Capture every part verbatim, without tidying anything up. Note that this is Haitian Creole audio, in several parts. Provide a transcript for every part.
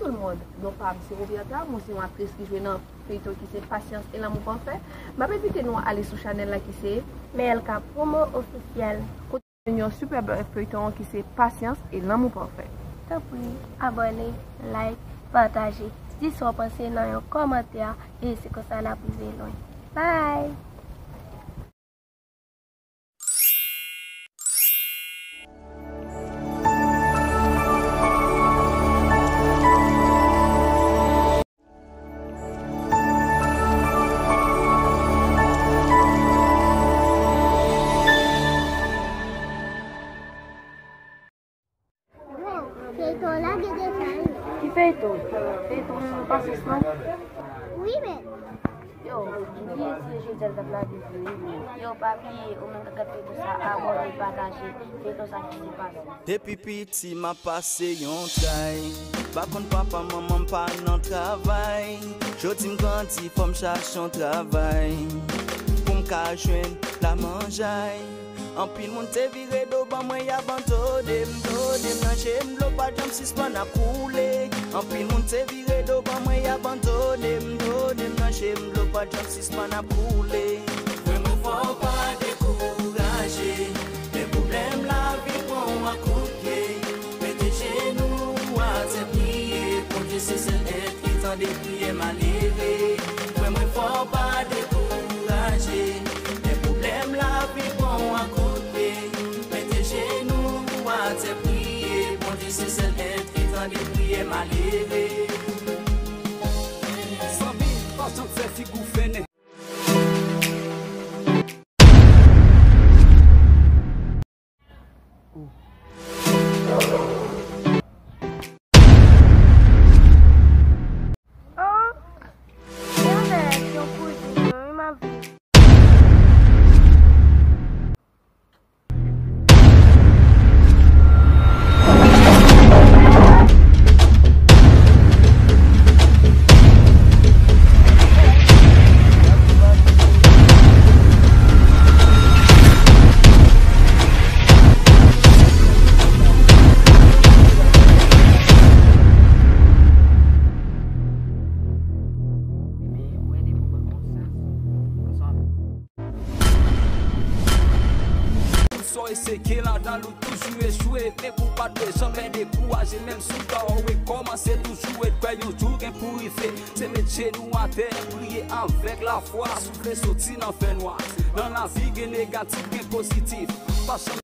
Tout le monde, non pa m se Roberta, mwen se yon aktris ki jwe nan feyton ki se Pasyans e Lanmou Pafè. M ap envite nou ale sou chanèl la ki se M L K Promo Ofisyèl. Kote yon sipèb feyton ki se Pasyans e Lanmou Pafè. Tanpri, abòne, like, pataje. Di sa w panse nan yon kòmantè e se konsa n ap rive lwen. Bye! Feyton la gen detay. Ki feyton? Feyton Pasyans lan? Wi, men. Yo, bliye si jodi a l t ap lage vre wi, men. Yo, pa bliye, ou menm k ap gade feyton sa, abòne, pataje. Feyton sa ki se pase. Depi piti m ap pase yon tray. Pa konn papa manman m pa nan travay. Jodi m grandi, fò m chache yon travay. Pou m ka jwenn lamanjay. Anpil moun te vire do ban mwen, y abandone m, done m nan je m, dlo pa t janm sispann ap koule. Anpil moun te vire do ban mwen, y abandone m, done m nan je m, dlo pa t janm sispann ap koule. Frè mwen, fò w pa dekouraje, lè pwoblèm lavi pran w ak kout pye, mete jenou w atè priye, Bondye se sèl èt ki tande priyè malere. Frè mwen, fò w pa dekouraje, lè pwoblèm lavi pran w ak kout pye, mete jenou w atè priye, Bondye se sèl èt ki tande priyè malere. Zanmi, pa janm fè figi w fennen. Oh, gen yon nèg, yon kouzin mwen, wi, m ap viv. Tout sa w eseye ladan l ou toujou echwe. Men pou w pa dwe janm dekouraje, menm si w ta rekòmanse toujou, e kwè yon jou gen pou rive. Se met jenou atè, priye avèk lafwa, soufle soti nan fènwa. Nan lavi gen negatif, gen pozitif. Pa janm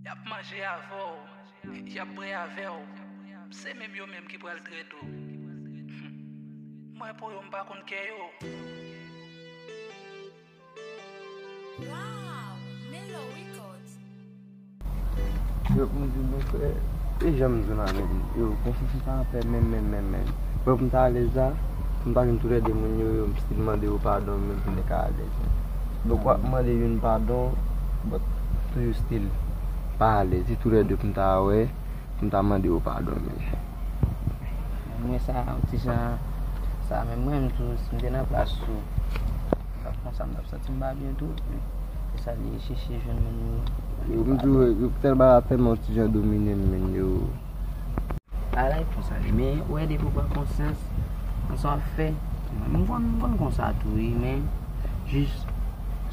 Y ap manje avè w, y ap bwè avè w. Se menm yo menm ki pral trete w. Mwen pou yo, m pa konn kè yo. Wow, Melo Records. Yo, m di, monchè, e jan m jwenn avè l, yo, konfyans m pa fè menm, menm, menm, menm. Bon, pou m ta alèz la, pou m ta jwenn toulède moun yo, yo, m still mande yo padon, menm pou m te ka alèz. Donk, w ap mande youn padon, but toujou still pa alèz. Se toulède pou m ta wè, pou m ta mande yo padon, men. Mwen, sa, yon ti jan, sa, menm mwen, m tou, si m te nan plas ou, Sa konsa m t ap santi m pa byen tou. Se sa li chèche jwenn moun yo. Yo, m di w, yo, tèl bagay la tèlman yon ti jan domine m, men yo. Bagay la e konsa li, men ou wè depi w pran konsyans nan sa w ap fè, mwen, m konn, m konn konsa tou, wi, men jis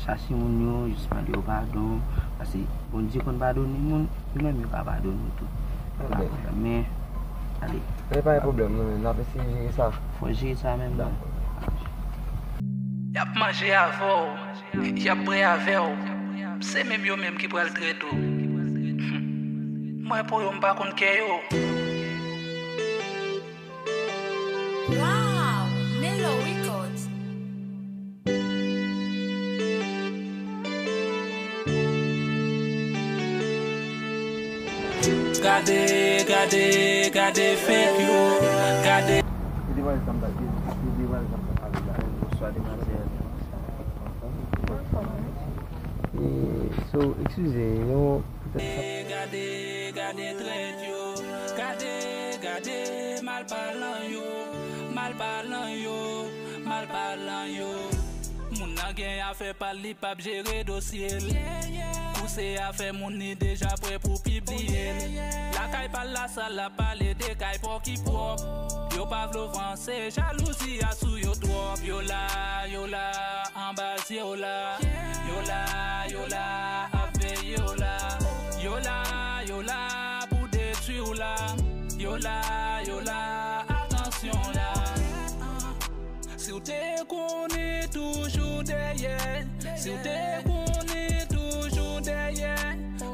chache moun yo, jis mande yo padon, paske Bondye konn padone moun, yo menm yo ka padone w tou. Pa pwoblèm, men, ale. Men pa gen pwoblèm, non, men n ap eseye jere sa. Fò jere sa menm, non. Dakò. Y ap manje avè w, y ap bwè avè w. Se menm yo menm ki pral trete w. Mwen pou yo, m pa konn kè yo. Wow, Melo Records. Gade, gade, gade fake yo, gade. Se demwazèl sa m ta, se demwazèl sa m ta pale la. Bonswa, demwazèl. Eh, so, eskize, yon, petèt sa. Gade, gade trèt yo, gade, gade malpalan yo, malpalan yo, malpalan yo. Moun nan gen afè. Fè pa l, li p ap jere dosye l. Pouse afè moun, li deja prè pou pibliye l. Lakay pa l, la sal, l ap pale de kay pa w ki pwòp. Yo pa vle w vanse, jalouzi a sou yo twòp. Yo la, yo la, anba zye w la. Yo la, yo la, ap veye w la. Yo la, yo la, pou detwi w la. Yo la, yo la, atansyon la. Si w te konnen toujou dèyè, si w te konnen toujou dèyè,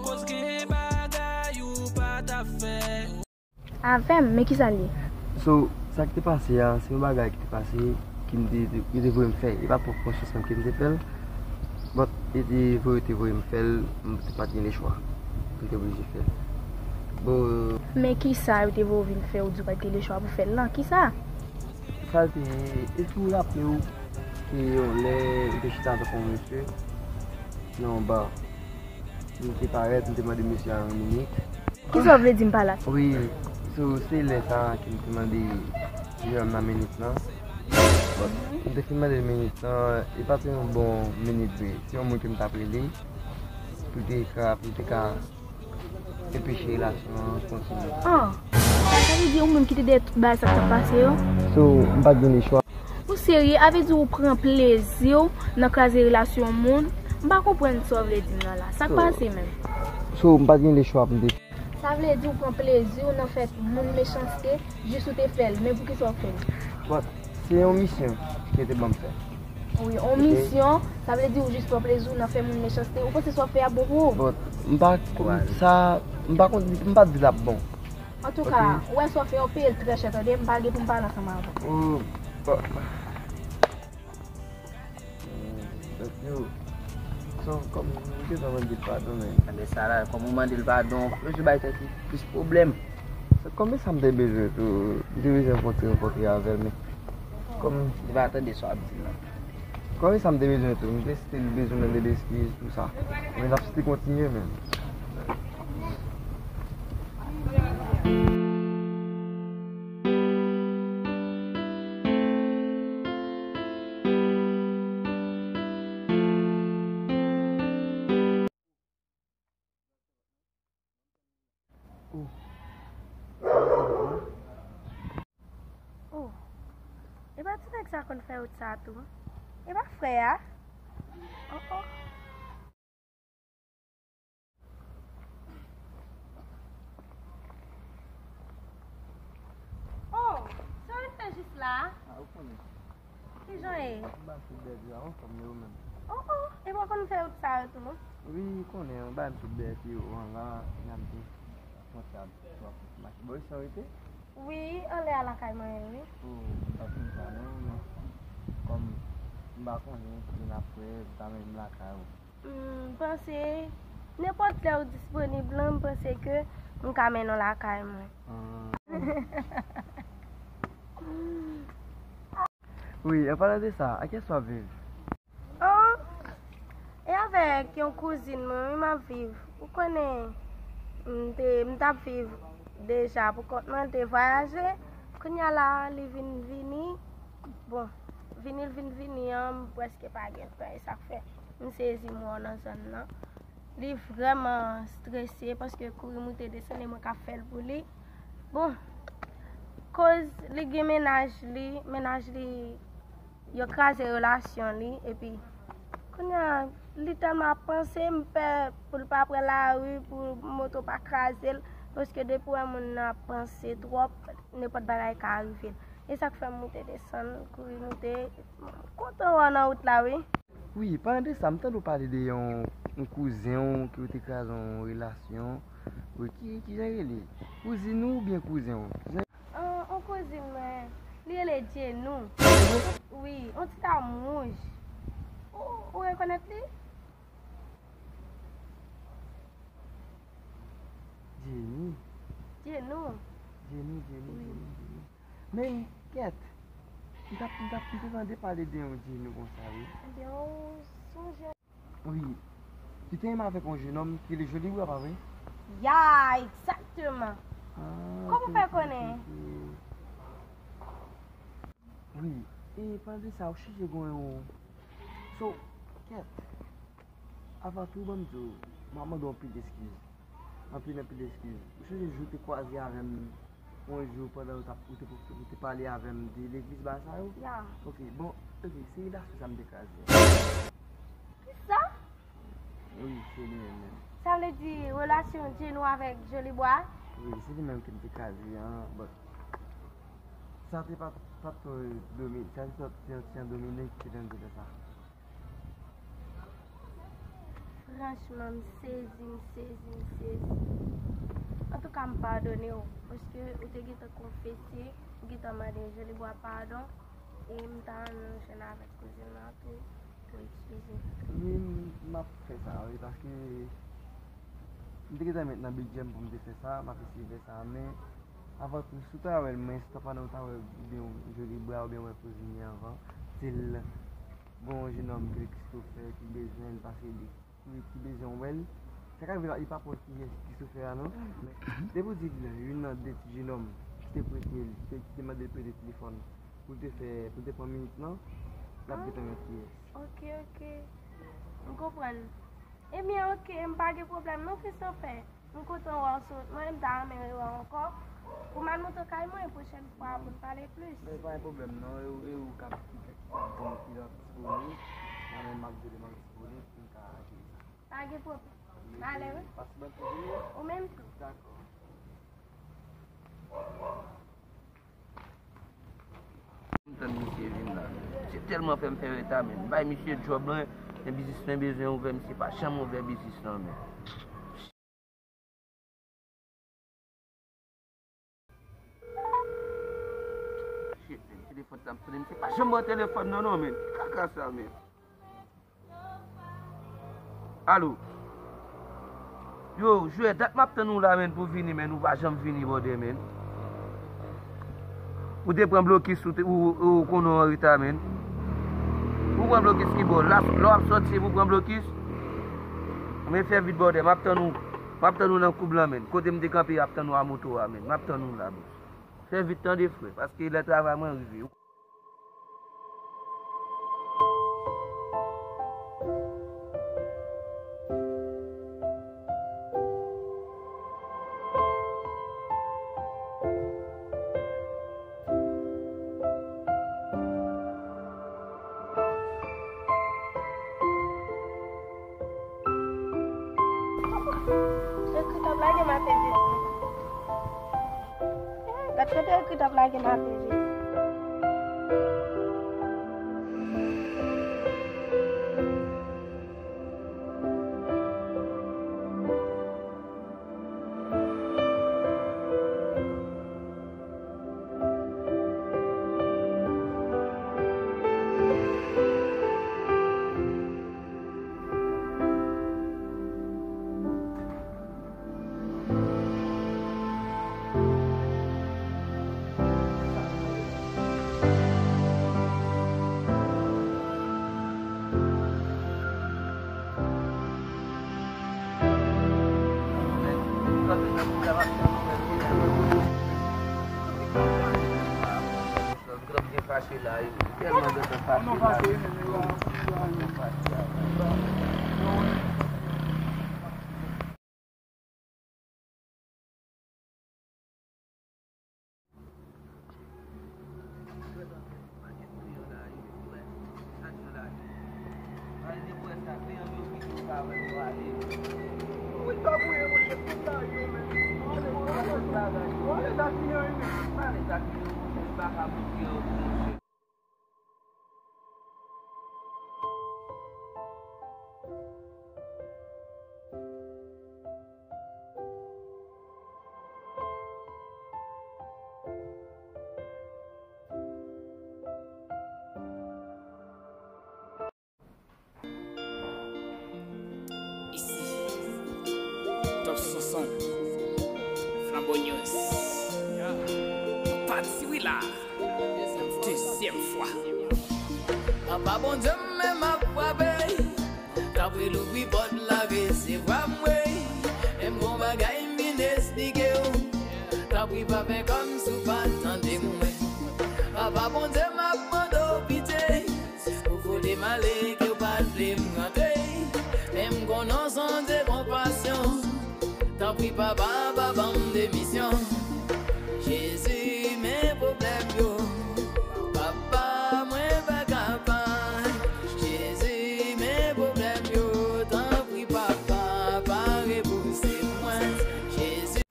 koz gen bagay ou pa t ap fè. Avè m, men kisa l ye? So, sa ki te pase a, se yon bagay ki te pase, ki m te, yo te voye m fè. E pa pwòp konsyans mwen ke m te fè l, but yo te voye, yo te voye m fè l, m te pa t gen lechwa. M te oblije fè l. Bon. Men kisa yo te voye w vin fè, ou di w pa t gen lechwa pou fè l lan? Kisa? Sa l te ye, èske w raple w ke yon lè ou te chita avèk yon mesye nan yon ba? M te parèt, m te mande mesye a yon minit. Kisa w vle di m pa la? Wi, so, se lè sa a ke m te mande yon minit lan. Bon, m te fin mande minit lan, e pa te yon bon minit vre. Se yon moun ke m t ap rele pou l te ka, pou l te ka enpeche relasyon an kontinye. Ah, sa vle di ou menm ki te dèyè tout bagay sa k t ap pase yo? So, m pa t gen lechwa. Ou serye? A vle di ou pran plezi w nan kraze relasyon moun? M pa konprann sa w vle di m nan la. Sa k pase menm? So, m pa t gen lechwa pou m te. Sa vle di ou pran plezi w nan fè moun mechanste, jis ou te fè l. Men poukisa w fè l? Bon, se yon misyon ke yo te ban m fè. Wi, yon misyon, sa vle di ou jis pran plezi w nan fè moun mechanste. Ou panse sa w fè a bon pou ou? Bon, m pa, sa, m pa konn, m pa di l ap bon. Antouka, ou wè sa w fè a, w peye l trè chè, tande, m pa gen pou m pale ansanm avè w. Oh, bon. Yo, so, kòm, m gentan mande l padon, men. Mande sa la, kòm ou mande l padon, yo jis bay tèt li plis pwoblèm. Konbyen sa m te bezwen tou, m te bezwen rankontre, rankontre avè l, men kòm. Li pa tande sa w ap di l lan. Konbyen sa m te bezwen tou, m te still bezwen mande l eskiz, tou sa. Men l ap still kontinye, men. Oh, e pa ti nèg sa konn fè wout sa tou? E pa frè a? Oh, oh. Oh, sa w vin fè jis la a? Ah, ou konnen. Kijan ye? M ap sou bèt la, anfòm, e ou menm? Oh, oh, e pa w konn fè wout sa yo tou? Wi, ou konnen, m bay m sou bèt yo, an la, n ap di, konsa, twòp mache. Bò, sa w rete? Wi, anlè a lakay mwen ye, wi. Oh, m pa konn sa, non, men kòm m pa konnen, si n ap fè, m ta mennen m lakay ou. M panse, nenpòt lè ou disponib lan, m panse ke m ka mennen w lakay mwen. Wi, an palan de sa, ak kiyès w ap viv? Oh, e avèk yon kouzin mwen, wi, m ap viv. Ou konnen, m te, m t ap viv deja pou kont mwen, l te vwayaje. Kounye a la, li vin vini. Bon, vini l vin vini an, m prèske pa gen tan, e sa k fè m sezi m wè w nan zòn nan. Li vrèman strese paske kouri moute desann e mwen k ap fè l pou li. Bon, koz li gen mennaj li, mennaj li, yo kraze relasyon li, epi kounye a, li tèlman ap panse, m pè pou l pa pran lari, pou moto pa kraze l, paske depi w wè moun nan ap panse twòp, nenpòt bagay ka rive l. E sa k fè m moute desann, kouri moute. M kontan wè w nan wout la, wi. Wi, palan de sa, m tande w pale de yon, yon kouzen w ke w te kraze yon relasyon. Wi, ki, kijan l rele? Kouzin ou oubyen kouzen w? Kijan... An, yon kouzin mwen, li rele Djenou. Wi, yon ti dam wouj. Ou, ou rekonèt li? Djenou. Djenou. Djenou, Djenou, Djenou, Djenou. Men, kèt. M t ap, m t ap, m te tande pale de yon Djenou konsa, wi. Ebyen, ou sonje. Wi. Li te renmen avèk yon jenòm ki rele Joli, wi, a pa vre? Ya, egzakteman. Ah, kòman w fè konnen? Wi. E, palan de sa, ou chonje gen yon So, Kèt. Avan tou, ban m di w, m ap mande w anpil eskiz. Anpil, anpil eskiz. Ou sonje jou w te kwaze avè m yon jou pandan w t ap, ou te, ou te pale avè m de legliz, bagay sa yo? Ya. Ok, bon, ok, se relasyon sa m te kraze. Kisa? Wi, se li menm, menm. Sa vle di relasyon Djeno avèk Jolibwa? Wi, se li menm ke m te kraze an, but sa te pa, pa t yon Domi-, sa te sòti an Dominik ki te fè m te fè sa. Franchman, m sezi, m sezi, m sezi. Antouka, m padone w, paske ou te gentan konfese, ou gentan mande Jolibwa padon, e m ta renmen w jwenn avèk kouzin nan tou, pou eskize. Wi, m, m ap fè sa, wi, paske m te gentan met nan bidjè m pou m te fè sa, m ap eseye fè sa, men avan tou, si w ta wè l, men si w ta pandan w ta wè, oubyen Jolibwa, oubyen wè kouzin li anvan, si l gon yon jenòm ki rele Christopher ki bezwen l, paske li, ki, ki bezwen wè l. Sa ka rive li pa pran kiyès Christopher a non. Men depi w di l youn nan de ti jenòm ki te prete l, ki te, ki te mande l prete telefòn pou l te fè, pou l te pran minit lan, l ap gentan wè kiyès. Ok, ok. M konprann. Ebyen, ok, m pa gen pwoblèm non, Christopher. M kontan wè w sot. Mwen menm, m ta renmen rewè w ankò. Ou m al monte kay mwen pwochèn fwa pou n pale plis. Men pa gen pwoblèm non, e ou, e ou k ap, ki, ki, ki ap disponib. Mwen menm, m ap di w lè m ap disponib pou n ka jere sa. Pa gen pwoblèm. M ale, wi. Pase bòn ti jounen. Ou menm tou. Dakò. M tann misye vin la. Misye tèlman fè m fè reta, men. M bay misye djòb lan, men biznis mwen bezwen ouvè, misye pa janm ouvè biznis lan, men. Shit, men, telefòn sa m sone, misye pa janm ban telefòn nan, non, men. Ki kaka sa, men? Alo. Yo, jwè, dat m ap tann ou la, men, pou vini, men, ou pa janm vini, brother, men. Ou te pran blokis, ou, te, ou, ou konnen w anreta, men. Ou pran blokis ki bò? La, lè w ap sòti, epi w pran blokis? Men fè vit, brother, m ap tann ou. M ap tann ou nan koub lan, men. Kote m te kanpe, ap tann ou a moto a, men. M ap tann ou la, bro. Fè vit tande, frè, paske lè travay mwen rive. Ekri t ap lage m atè Jezi. Gad kote ekri t ap lage m atè Jezi. Tèlman gentan fache la, yo. Tèlman gentan fache la, yo. Isi, Top Sonson, Flambeau News. Nou pati wi la. Dezyèm fwa. Papa Bondye m menm ap frape. Tanpri louvri pòt la, resevwa m wi. Menm gon bagay m vin esplike w. Tanpri pa fè kòmsi w pa tande mwen. Papa Bondye m ap mande w pitye. Ou fout M ale ke w pa t vle m rantre, men m konnen w sonje konpasyon. Tanpri papa, pa ban m demisyon. Jezi, men pwoblèm yo. Papa, mwen pa kapab. Jezi, men pwoblèm yo. Tanpri papa, pa repouse mwen. Jezi.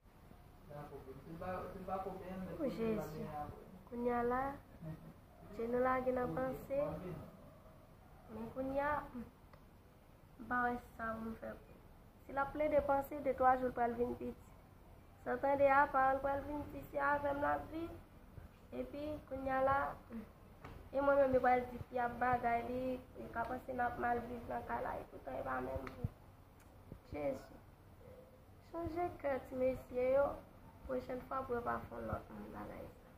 O Jezi, kounye a la, je nou lage nan panse, men kounye a, m pa wè sa pou m fè. Si l ap plede panse, de twa jou l pral vin piti. Sa w tande a, pawòl pral vin di se avè m l ap viv. Epi, kounye a la, e mwen menm, yo pral di ki ap bagay li, yo ka panse n ap mal viv nan kay la, epoutan e pa menm vre. Jezi. Chanje kè ti mesye yo, pwochèn fwa pou yo pa fè yon lòt moun bagay sa.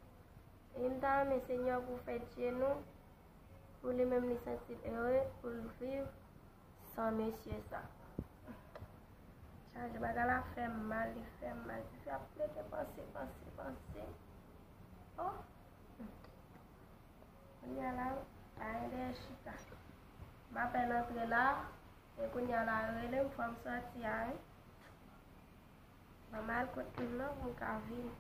E m ta renmen Senyè pou fè je nou, pou li menm li santi l ere, pou l viv san mesye sa. Chanje bagay la fè m mal, li fè m mal. Ti fi ap plede panse, panse, panse. Oh! Kounye a la, pa gen dèyè chita. M apèn antre la, e kounye a la, yo rele m, fò m sòti a, wi. Ban m al kot moun nan pou m ka vini.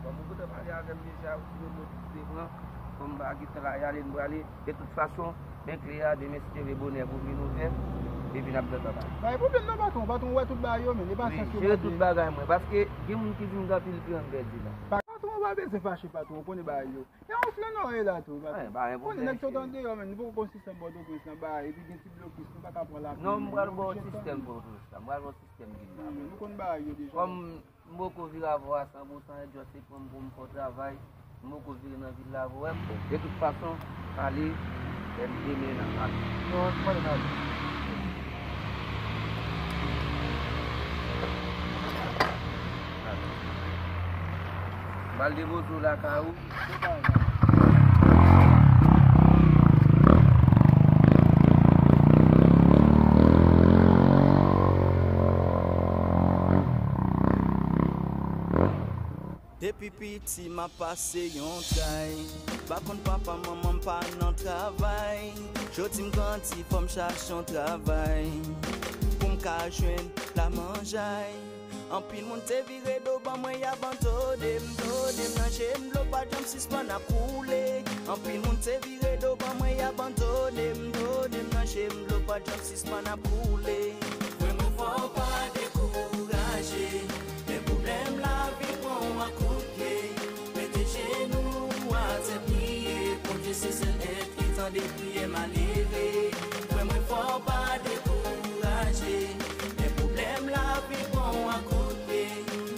Kòm ou gentan pale avè m deja, ou di nou mwen tout devan, kòm m pa gentan la, y ale m prale. De tout fason, men kle a, demen si Dye vle bonè pou vin ouvè, epi n ap gentan pale. Pa gen pwoblèm non, patwon. Patwon wè tout bagay yo, men e pasyans yo mande. Wi, jere tout bagay mwen, paske gen moun ki di m gen anpil gran pèdi la. Patwon pa bezwen fache, patwon, ou konnen bagay yo. E yon flè non e la tou, patwon. Wi, pa gen pwoblèm. Konnen nèg sot andeyò, men nou poko konn sistèm Pòtoprens nan bagay, epi gen ti blokis, nou pa ka pran lapli. Non, m pral ba w sistèm Pòtoprens la, m pral ba w sistèm vil la. Wi, men nou konn bagay yo deja. Kòm M poko vire avè w a san pou san, e just se pran m pou m fè w travay. M poko vire nan vil la avè w. Bon, de tout fason, ale, e m demen n ap pale. Non, m pale nan vil. M al depoze w lakay ou. Depi piti m ap pase yon tray. Pa konn papa, manman m pa nan travay. Jodi m grandi, fò m chache yon travay pou m ka jwenn lamanjay. Anpil moun te vire do ban mwen, y abandone m, done m nan je m, dlo pa janm sispann ap koule. Anpil moun te vire do ban mwen, y abandone m, done m nan je m, dlo pa janm sispann ap koule. Frè mwen, fò w pa dekouraje, lè pwoblèm lavi pran w ak kout pye, mete jenou w atè, priye, Bondye se sèl èt ki tande priyè malere. Frè mwen, fò w pa dekouraje, lè pwoblèm lavi pran w ak kout pye,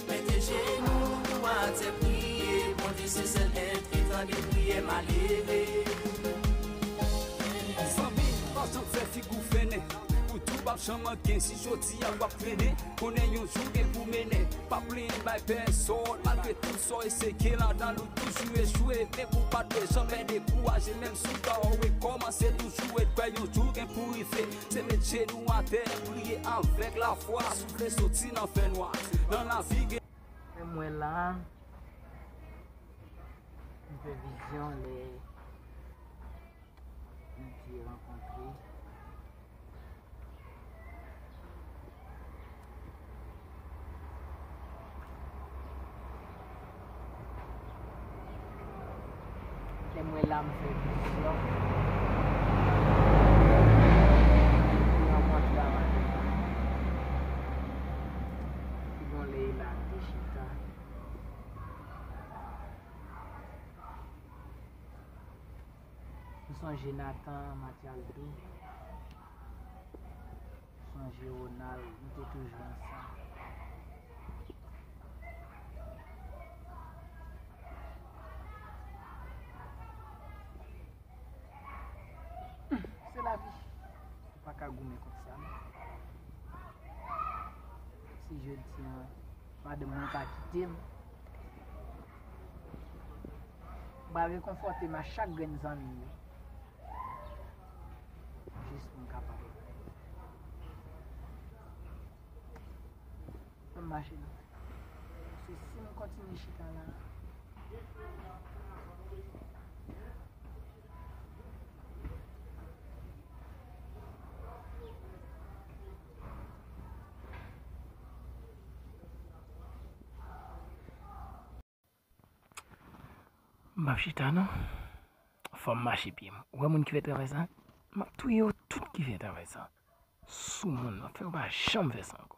mete jenou w atè, priye, Bondye se sèl èt ki tande priyè malere. Zanmi, pa janm fè figi w fennen. Pou tou p ap janm anken, si jodi a w ap trennen, konnen yon jou gen pou mennen. Pa plenyen bay pèsòn, malgre tout sa w eseye, ladan l ou toujou echwe. Men pou w pa dwe janm dekouraje, menm si w ta rekòmanse toujou, e kwè yon jou gen pou rive. Se met jenou atè, priye avèk lafwa, soufle soti nan fènwa. Nan lavi gen. Men mwen la, m fè vizyon lè Bondye rankontre. Lè mwen la, m fè vizyon. Yon mwen travay. Epi gon lè e la, m te chita. M sonje Nathan Matialdo. M sonje Ronald, nou te toujou ansanm. Lavi, ou pa ka goumen kont sa non. Si jodi a madanm mwen pa kite m, m pral rekonfòte m a chak grenn zanmi m yo. Jis pou m kapab. Ann mache non. Paske si m kontinye chita la, m p ap chita non. Fò m mache pye m. Ou wè moun ki fè travay sa? M ap touye yo tout ki fè travay sa. Sou moun nan, fè yo pa janm fè sa ankò.